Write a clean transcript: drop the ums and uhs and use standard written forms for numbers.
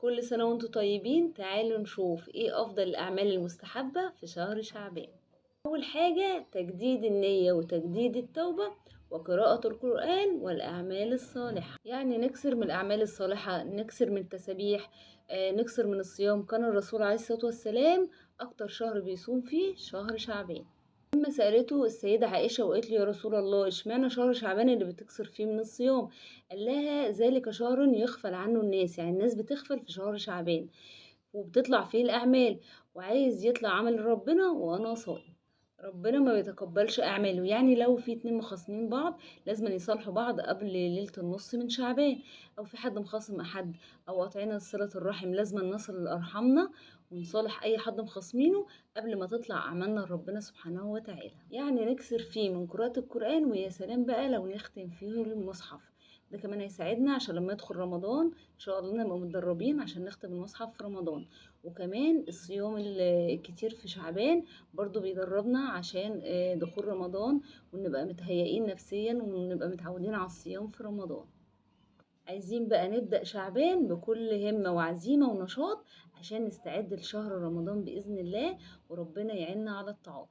كل سنة وانتم طيبين. تعالوا نشوف ايه افضل الاعمال المستحبة في شهر شعبان. اول حاجة تجديد النية وتجديد التوبة وقراءة القرآن والأعمال الصالحة. يعني نكسر من الأعمال الصالحة، نكسر من التسابيح، نكسر من الصيام. كان الرسول عليه الصلاة والسلام أكتر شهر بيصوم فيه شهر شعبان. لما سألته السيدة عائشة وقالت له يا رسول الله اشمعنى شهر شعبان اللي بتكسر فيه من الصيام؟ قال لها ذلك شهر يغفل عنه الناس، يعني الناس بتغفل في شهر شعبان وبتطلع فيه الأعمال، وعايز يطلع عمل ربنا وأنا صائم. ربنا ما بيتقبلش أعماله. يعني لو في 2 مخاصمين بعض لازم يصالحوا بعض قبل ليلة النص من شعبان، أو في حد مخاصم أحد أو قاطعين صلة الرحم لازم نصل لأرحامنا ونصالح أي حد مخاصمينه قبل ما تطلع أعمالنا لربنا سبحانه وتعالى. يعني نكسر فيه من قراءة القرآن، ويا سلام بقى لو نختم فيه المصحف، ده كمان هيساعدنا عشان لما يدخل رمضان إن شاء الله نبقى متدربين عشان نختم المصحف في رمضان. وكمان الصيام الكتير في شعبان برضو بيدربنا عشان دخول رمضان، ونبقى متهيئين نفسيا ونبقى متعودين على الصيام في رمضان. عايزين بقى نبدأ شعبان بكل همة وعزيمة ونشاط عشان نستعد لشهر رمضان بإذن الله، وربنا يعيننا على الطاعات.